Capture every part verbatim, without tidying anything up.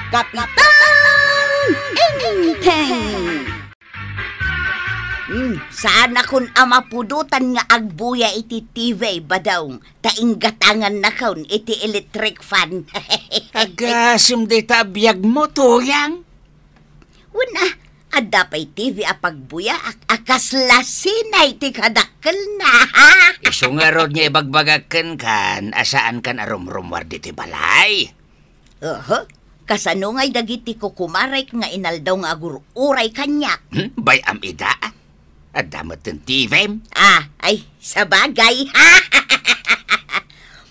Kapitan Enteng! Hmm, saanakon a mapudotan nga agbuya iti T V, Badong, ta inggatangannakon iti electric fan. Agasem dayta a biagmo, Tuyang. Wen a, adda pay T V a pagbuyaak a kasla sinay ti kadakkelna. Isu ngarud nga ibagbagak kenkan a saankan a rumrumuar ditoy balay. Oho, kasano ngay dagiti kukumarek nga inaldaw nga agur-uray kaniak? Hmm, bay-am ida? Adda met ti T V-m? Ah, ay, sabagay.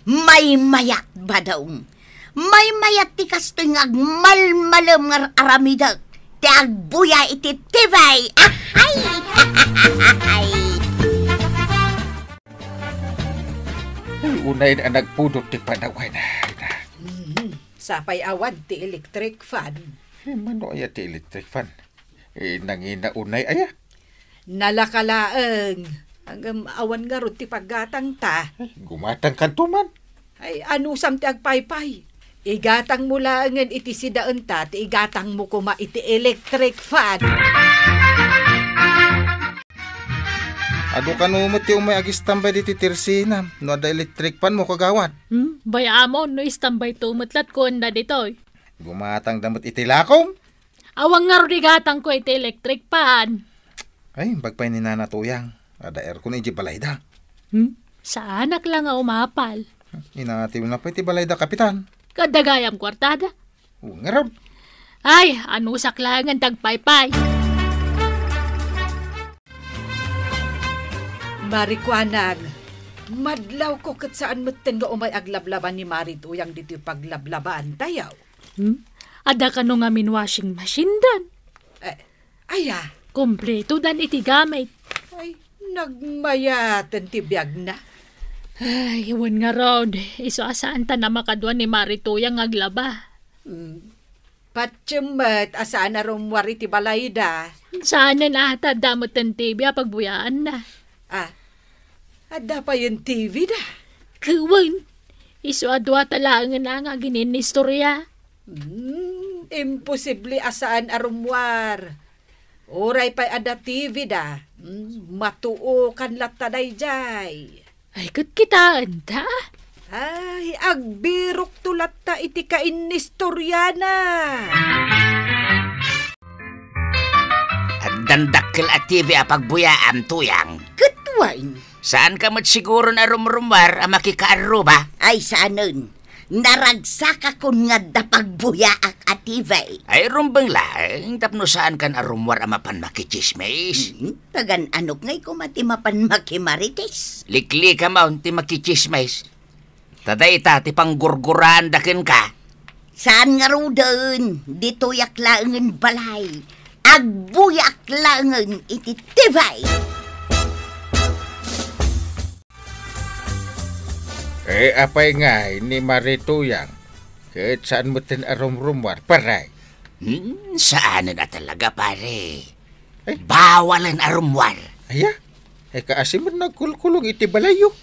Maymayat, Badong. Maymayat ti kastoy nga agmalmalem nga ar-aramidek ti agbuya iti T V. Ah, ay! Ay, unay a nagpudot ti panawen. Mhm. Sapay awan ti electric fan. Eh, mano aya ti electric fan? Eh, nangina unay aya? Nalaka laeng. Ngem awan ngarud ti paggatangta. Eh, gumatangkanto man. Ay, anusam ti agpaypay? Igatangmo laengen iti sidaenta ti igatangmo koma iti electric fan. Adu kano met ti umay agistambay ditoy tersenam no adda electric fan mo, kagawad? Hmm? Bay-amon no istambay to met latkuenda ditoy. Gumatangda met iti lakom. Awan ngarud igatangko iti electric fan. Ay, imbag pay ni Nana Tuyang, adda aircon idiay balayda. Hmm? Saanak la nga umapal. Inatiwna pay ti balayda, Kapitan. Kadagayam kuartada. O, ngarud. Ay, anusak laengen ti agpaypay. Marikuanang, madlawko ket saan metten nga umay aglablaba ni Mari Tuyang ditoy paglablabaan tayo. Hmm? Adda kano ngamin washing machine dan? Eh, aya? Kompleto dan iti gamit. Ay, nagmayaten ti biagna. Ay, wen ngarud, isu a saantan a makadua ni Mari Tuyang nga aglaba. Hmm. Patiem met a saan a rummuar iti balayda. Saanen a, ta adda met ti T V a pagbuyaanna. Ah, adda payen T V da? Wen, isu a duata laengen a nga agin-inistorya. Hmm, imposible a saan a rummuar. Uray pay adda T V da, hmm, matuokan latta daydiay. Ay, ket kitaenta? Ay, agbirokto latta iti kainistoriana. Addan dakkel a T V a pagbuyaam, Tuyang. Ket wen? Saanka met siguron a rumrumuar a makikaarruba? Ay, saanen. Naragsakakon nga adda pagbuyaak a T V. Ay, rumbeng laeng tapno saankan a rummuar a mapan makitsismis. Hmm, tagan-anok ngay koma ti mapan makimarites. Liklikam ti makitsismis. Ta dayta ti panggurguraanda kenka. Saan ngaruden, ditoyak laengen balay. Agbuyaak laengen iti T V. Eh, apay ngay ni Mari Tuyang? Ket saan metten a rumrumuar, pare? Hmm, saanen a talaga, pare. Ay. Bawalen a rummuar. Aya? Ay, kaasi met nagkulkulong iti balayyo.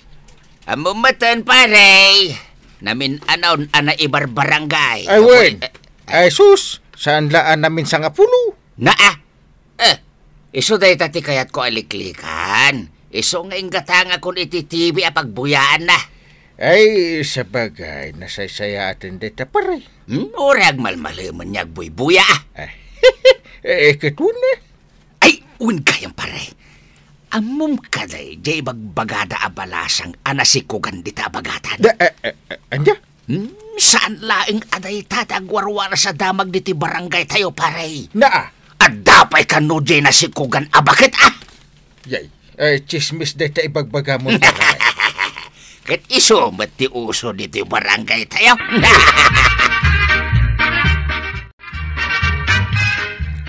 Ammom metten, pare. Namin-anon a naibarbarangay. Ay, wen. Eh, eh. Ay, sus, saan la a namin sangapulo? Naa. Eh, isu dayta ti kayatko a liklikan. Isu nga inggatangakon iti T V a pagbuyaanna. Ay, sabagay, nasaysayaat dayta, pare. Hmm, uray agmalmalemen nga agbuybuya, ah. Eh, eh, ket wen, eh. Ay, wen gayam, pare. Ammom kadi, diay ibagbagada a balasang a nasikogan dita a bagatan. Da, eh, eh, eh, ania? Hmm, saan laeng a dayta ti agwarwaras a damag diti barangay tayo, pare. Naa. Adda pay kano diay nasikogan a baket, ah? Yay, ay, tsismis dayta ibagbagamon, pare. Ket isu met ti uso diti barangay tayo.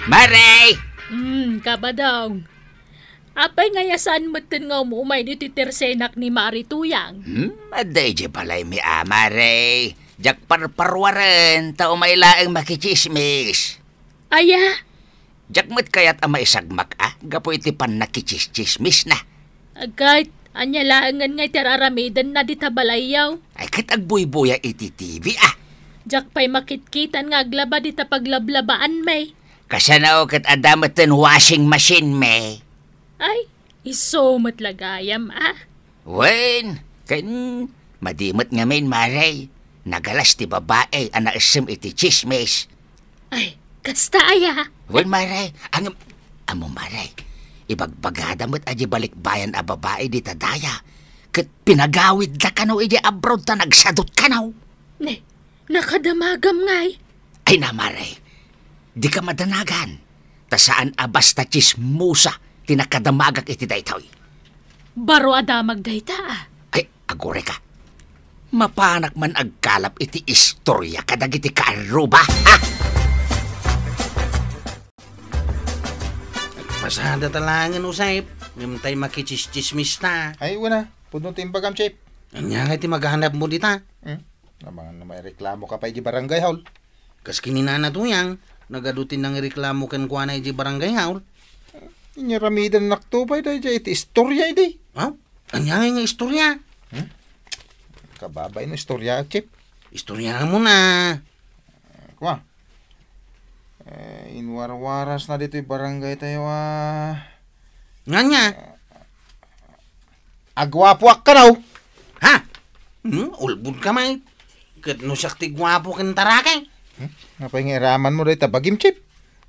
Mare! Hmm, Kabadong. Apay nga aya saan metten nga um-umay ditoy tersenak ni Mari Tuyang? Hmm, adda idiay balaymi a, Mare. Diak parparuaren, ta umay laeng makitsismis. Aya? Diak met kayat a maisagmak a, gapu iti pannakitsismisna. Agayt, ania laengen nga iti ar-aramidenna dita balayyo? Ay, ket agbuybuya iti T V, ah. Diak pay makitkitan nga aglaba dita paglablabaanmi. Kasano ket adda metten washing machine mi? Ay, isu met la gayam, ah. Wen, ken madi met ngamin, Mare. Nagalas ti babai a naessem iti tsismis. Ay, kasta aya? Wen, Mare, ang, amo, Mare, ibagbagada met a di balikbayan a babai dita daya, ket pinagawidda kano iti abroad ta nagsadut kano. Ne, nakadamagam ngay. Ay na, Mare, dika madanagan, ta saan a basta tsismosa ti nakadamagak iti daytoy. Baro a damag dayta, ah. Ay, agurayka. Mapanak man agkalap iti istoria kadagiti kaarruba, ha? Nagpasada ta laengen, Usep. Ngem tay makitsistsismis ta. Ay, wen a. Pudno ti imbagam, Chief. Ania ngay ti maganabmo dita? Hmm? Amangan no maireklamoka pay idiay barangay hall. Kas ken ni Nana Tuyang, nagadu ti nangireklamo kenkuana idiay barangay hall. Inyaramidannak to pay daydiay iti istoria idi. Ha? Ania ngay nga istoria? Hmm? Kababay no istoria, Chief. Istoriamon a. Kua. Eh, inwarwarasna ditoy barangay tayo, ah. Ngania? Aguapoak kano. Ha? Hmm? Ulbodka met. Ket no siak ti guapo ken tarakay. Hmm? Apay nga iramanmo dayta bagim, Chief?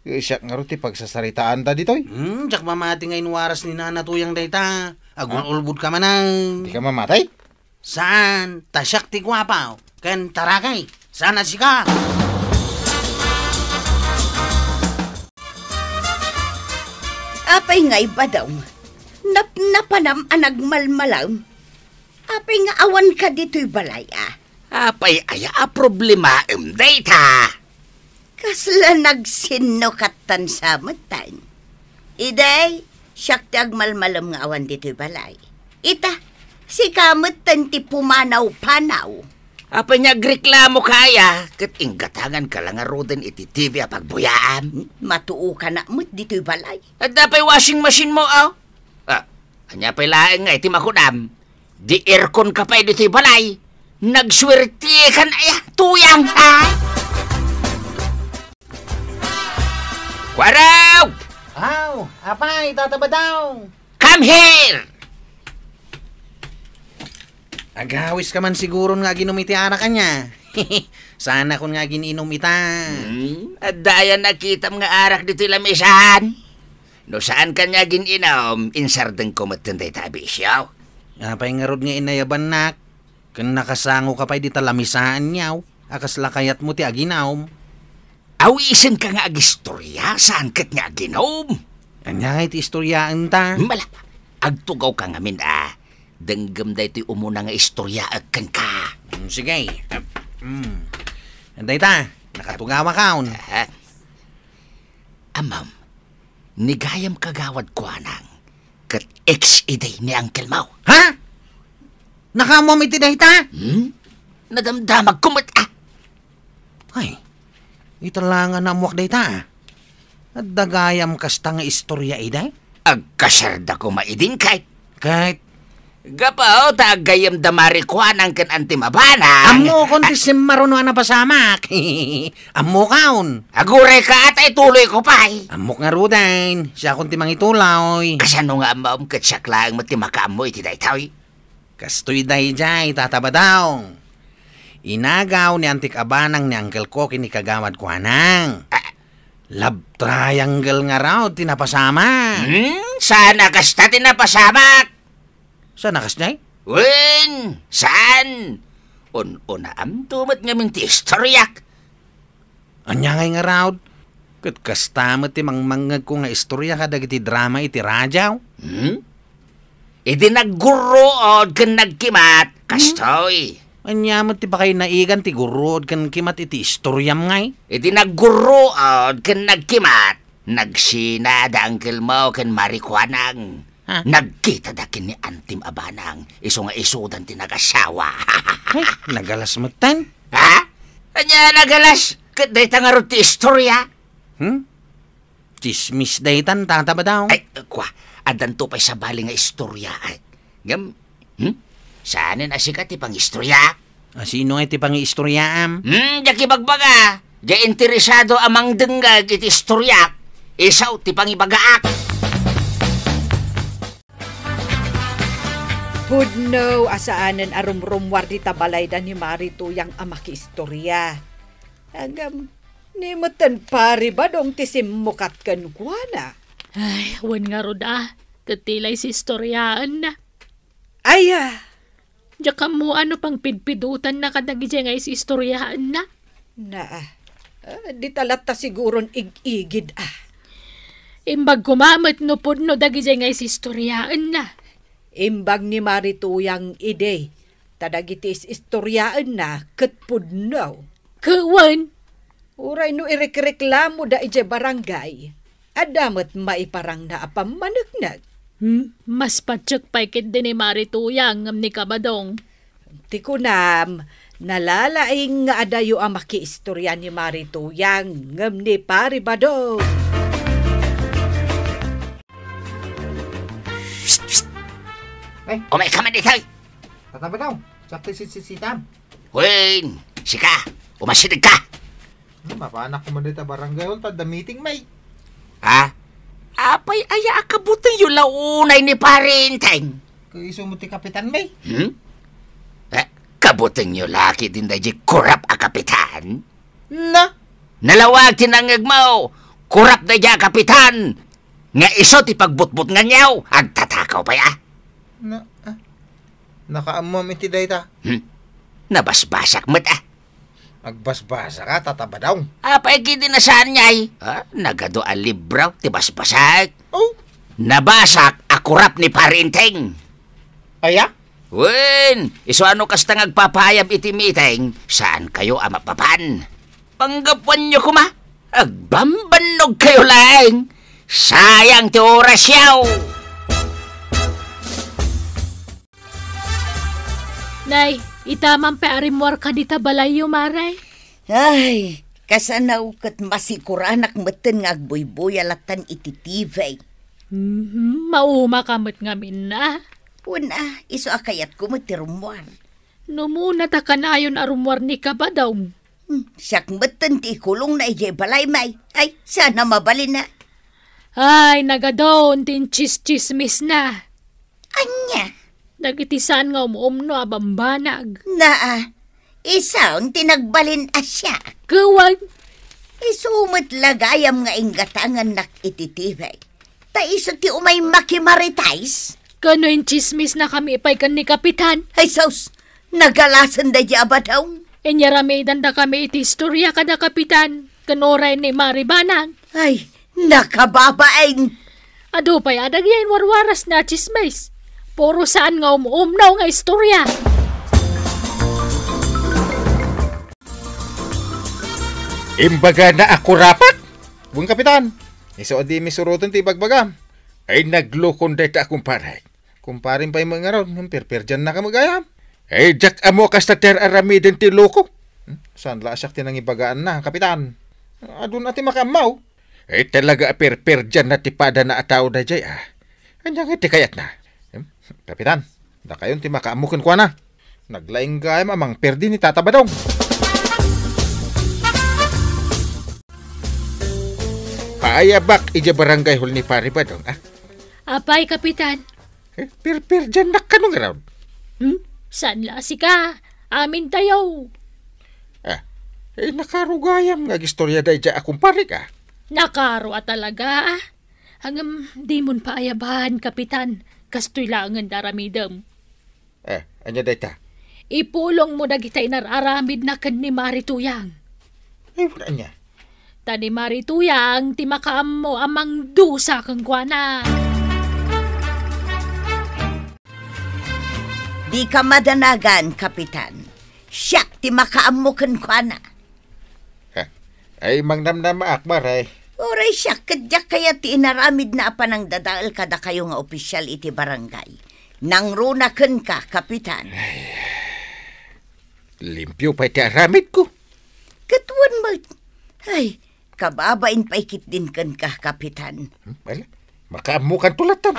Siak ngarud ti pagsasaritaanta ditoy. Hmm, diak mamati nga inwaras ni Nana Tuyang dayta. Agul-ulbodka manen. Dika mamati? Saan, ta siak ti guapo ken tarakay. Saan a sika? Apay ngay, Badong? Napnapanam a nagmalmalam? Apay nga awanka ditoy balay, a? Apay aya a problemaem dayta? Kasla nagsinno kattan sa metten. Idi, siak ti agmalmalem nga awan ditoy balay. Ita, sika metten ti pumanaw-panaw. Apay nga agreklamoka aya, ket inggatanganka la ngaruden iti T V a pagbuyaam? Matuokanak met ditoy balay. Adda pay washing machine mo, aw? Ah, ania pay laeng nga iti makudam? Di aircon ka pay ditoy balay. Nagsuertikan aya, Tuyang, ha? Kuaraw! Aw, apay, Tata Badong! Come here! Agawis ka man siguron nga aginom iti arak ania. Saanakon nga agin-inom ita. Hmm, adda aya nakitam nga arak ditoy lamisan? No saanka nga agin-inom, insardengko metten dayta a bisio. Apay ngarud nga inayabannak? Ken nakasangoka pay dita lamisaanyo a kasla kayatmo ti aginom. Awisenka nga agistoria, saan ket nga aginom? Ania ngay ti istoriaenta? Mala, agtugawka ngamin a denggem daytoy umuna nga istoriaek kenka. Mm, sige. Mm. Dayta, nakatugawakon. Ah. Ammom, ni gayam Kagawad Kuanang, ket ex idi ni uncle mo. Ha? Nakaammom iti dayta? Hmm? Nadamdamagko met, ah. Ay, ita la nga naammoak dayta, ah. Adda gayam kasta nga istoria idi? Agkasarda koma idin, ket. Ket? Gapu ta aggayem da Mari Kuanang ken Antim Abanang. Ammokon ti simmaruno a napasamak. Ammokon. Agurayka, a ta ituloyko pay. Ammok ngaruden, siakon ti mangituloy. Kasano nga ammom ket siak laeng met ti makaammo iti daytoy? Kastoy daydiay, Tata Badong. Inagaw ni Antik Abanang ni Uncle ko ken ni Kagawad Kuanang. Ah. Love triangle ngarud ti napasamak. Hmm? Saan a kasta ti napasamak? Saan a kasdiay? Wen, saan? Un-unaamto met ngamin ti istoriak. Ania ngay ngarud? Ket kasta met ti mangmangngegko nga istoria kadagiti drama iti radio. Hmm? Idi naggurruod ken nagkimat, hmm? Kastoy. Ania met ti pakainaigan ti gurruod ken kimat iti istoriam ngay? Idi naggurruod ken nagkimat, nagsina da Uncle mo ken Mari Kuanang. Ha? Nagkita da ken ni Antim Abanang, isu nga isudan ti nagasawa. Ay, nagalas metten. Ha? Ania nagalas? Ket dayta ngarud ti istoria. Hmm? Tsismis daytan, Tata Badong. Ay, kua, addanto pay sabali nga istoria, ay. Ngem, hmm? Saanen a sika ti pangistoriaak? A, sino nga iti pangiistoryaam? Hmm, diak ibagbaga. Diay interesado a mangdengngeg iti istoriak, isu ti pangibagaak. Pudno a saanen a rumrummuar dita balayda ni Mari Tuyang a makiistoria. Ngem, ni metten Pari Badong ti simmukat kenkuana. Ay, wen ngarud a, ket ti lay istoriaenna. Aya! Diak ammo no pangpidpidutanna kadagijay nga is-istoriaenna. Naa, ah, dita latta siguron ig-igid, ah. Imbag koma met no pudno dagijay nga is-istoriaenna. Imbag ni Mari Tuyang idi, ta dagiti is-istoriaenna ket pudno. Ket wen, uray no irekreklamoda idiay barangay, adda met maiparangna a pammaneknek. Hmm, mas patiek pay ketdi ni Mari Tuyang ngem ni Kabadong. Ti kunam, nalalaing nga adayo a makiistoria ni Mari Tuyang ngem ni Pari Badong. Psst, psst! Ay. Umay ka man ditoy! Tata Badong, sakto si sisitam. Wen, sika, umasideg ka. Hmm, mapanak ko man dita barangay hall, ta adda meeting, may. Ha? Apay aya a kabutengyo la unay ni Pari Enteng? Kaiso mo ti kapitan, may. Hmm? Eh, kabutengyo la ketdin daydiay korap a kapitan? Na? Nalawag ti nangngegmo, korap daydiay a kapitan. Nga isu ti pagbutbutnganyo, agtatakaw pay, ah. Na, ah. Nakaammoam iti dayta. Hmm? Nabasbasak met, ah. Agbasbasaka, Tata Badong? Apay ketdi a saan ngay? Ah, nagadu a libro ti basbasak. Oh. Nabasak a korap ni Pari Enteng. Aya? Wen, isu a no kasta nga agpapaayam iti meeting, saankayo a mapapan. Panggapuanyo koma, agbambannog kayo laeng. Sayang ti orasyo. Nay, ita man pay a rimmuarka dita balayyo, Mare. Ay, kasano ket masikuranak metten nga agbuybuya lattan iti T V. Mhm, maumaka met ngamin a. Wen a, isu a kayatko met ti rummuar. No muna ta kanayon a rummuar ni Kabadong. Hmm, siak metten ti ikulongna idiay balay, may. Ay, saan a mabalin a. Ay, nagadon ti intsistsismisna. Ania? Dagiti saan nga um-umno a bambanag. Naa, isun ti nagbalin a siak. Kuwan. Isu met la gayam nga inggatangannak iti T V. Ta isu ti umay makimaritais. Kano intsismisnakami pay ken ni Kapitan? Ay sus, nagalasen daydiay a Badong. Inyaramidandakami iti istoria kada Kapitan, ken uray ni Mari Banang. Ay, nakababain! Adu pay a dagiti inwarwarasna a tsismis. Puro saan nga um-umno nga istoria. Imbagana a kurapak? Wen, Kapitan, isu a di mi suroten ti ibagbagam. Ay, naglukon dayta a kumparek. Kumparem pay met ngarud, ngem perperdiannaka met gayam. Ay, diak ammo kasta ti ar-aramiden ti loko. Hmm? Saan la a siak ti nangibagaanna, Kapitan? Aduna ti makaammo. Ay, talaga a perperdianna ti padana a tao daydiay, ah. Ania ngay ti kayatna? Hmm? Kapitan, dakayon ti makaammo kenkuana. Naglaing gayam a mangperdi ni Tata Badong. Paayabak idiay barangay hall ni Pari Badong, ah. Apay, Kapitan? Eh, perperdiannak kano ngarud? Hmm? Saan la a sika? Amintayo. Ah, eh, nakaro gayam nga agistoria daydiay a kumparek, ah. Nakaro a talaga, ah. Ngem, dimon paayaban, Kapitan. Kastoy laengen ti aramidem. Eh, ania dayta? Ipulongmo dagiti inar-aramidna ken ni Mari Tuyang. Ay, wen ania? Ta ni Mari Tuyang ti makaammo a mangdusa kenkuana. Dika madanagan, Kapitan. Siak ti makaammo kenkuana. Ha? Ay, mangnamnamaak, Mare. Uray siak ket diak kayat ti inaramidna a panangdadael kadakayo nga opisyal iti barangay. Nangruna kenka, Kapitan. Ay, limpio pay ti aramidko. Ket wen met. Ay, kababain pay ketdin kenka, Kapitan. Hmm, ala, makaammokanto latta.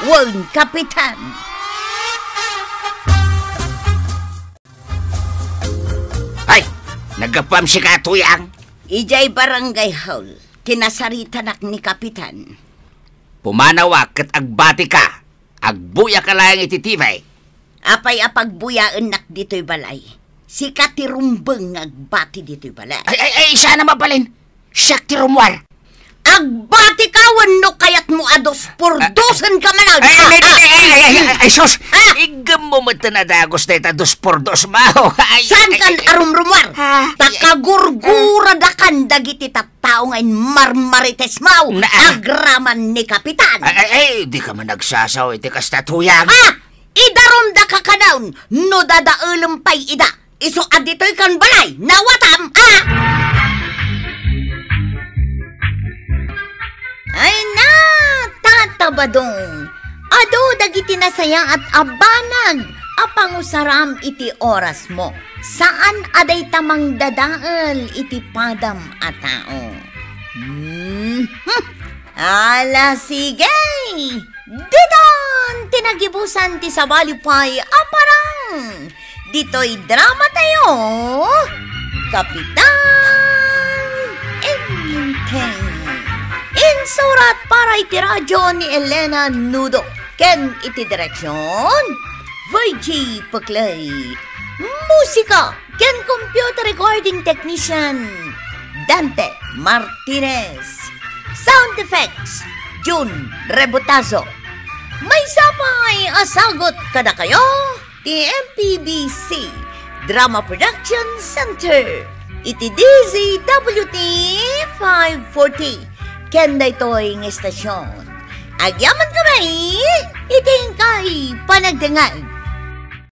Wen, Kapitan. Naggapuam sika, Tuyang? Idiay barangay hall, kinasaritanak ni Kapitan. Pumanawak ket agbatika. Agbuyak laeng iti TV. Apay a pagbuyaennak ditoy balay? Sika ti rumbeng nga agbati ditoy balay. Ay, ay, ay, siak a mabalin. Siak ti rummuar. Agbatika wenno kayatmo a dos por dosen ka manen? Ay, ay, ay, ay, ay, ay, ay, ay, sus! Ah! Iggemmo met a dagus dayta dos por dos, mao. Ay, saan ay, kan ay, arumrumuar? Ah, ta ay, ay, kagurguradakan dagiti tattao nga inmarmaritesmo, na, ah, agraman ni Kapitan. Ay, ay, ay, dika man agsasao iti kasta, Tuyang. Ah! Idarumda ka kanayon no dadaelem pay ida. Isu a ditoy kan balay, nawatam, a? Ay na, Tata Badong, adu dagiti nasayaat a banag a pangusaram iti orasmo. Saan a dayta mangdadael iti padam a tao. Hmm. Ala, sige! Ditan ti nagibusan ti sabali pay a parang ditoy drama tayo, Kapitan Enteng. Insurat para iti radyo ni Elena Nudo ken iti direksyon, Virgie Peclay. Musika ken computer recording technician, Dante Martinez. Sound effects, Jun Rebotazo. Maysa pay a sagut kadakayo ti M P B C Drama Production Center iti D Z W T five forty ken daytoy nga estasion. Agyaman kami iti inkay panagdengngeg.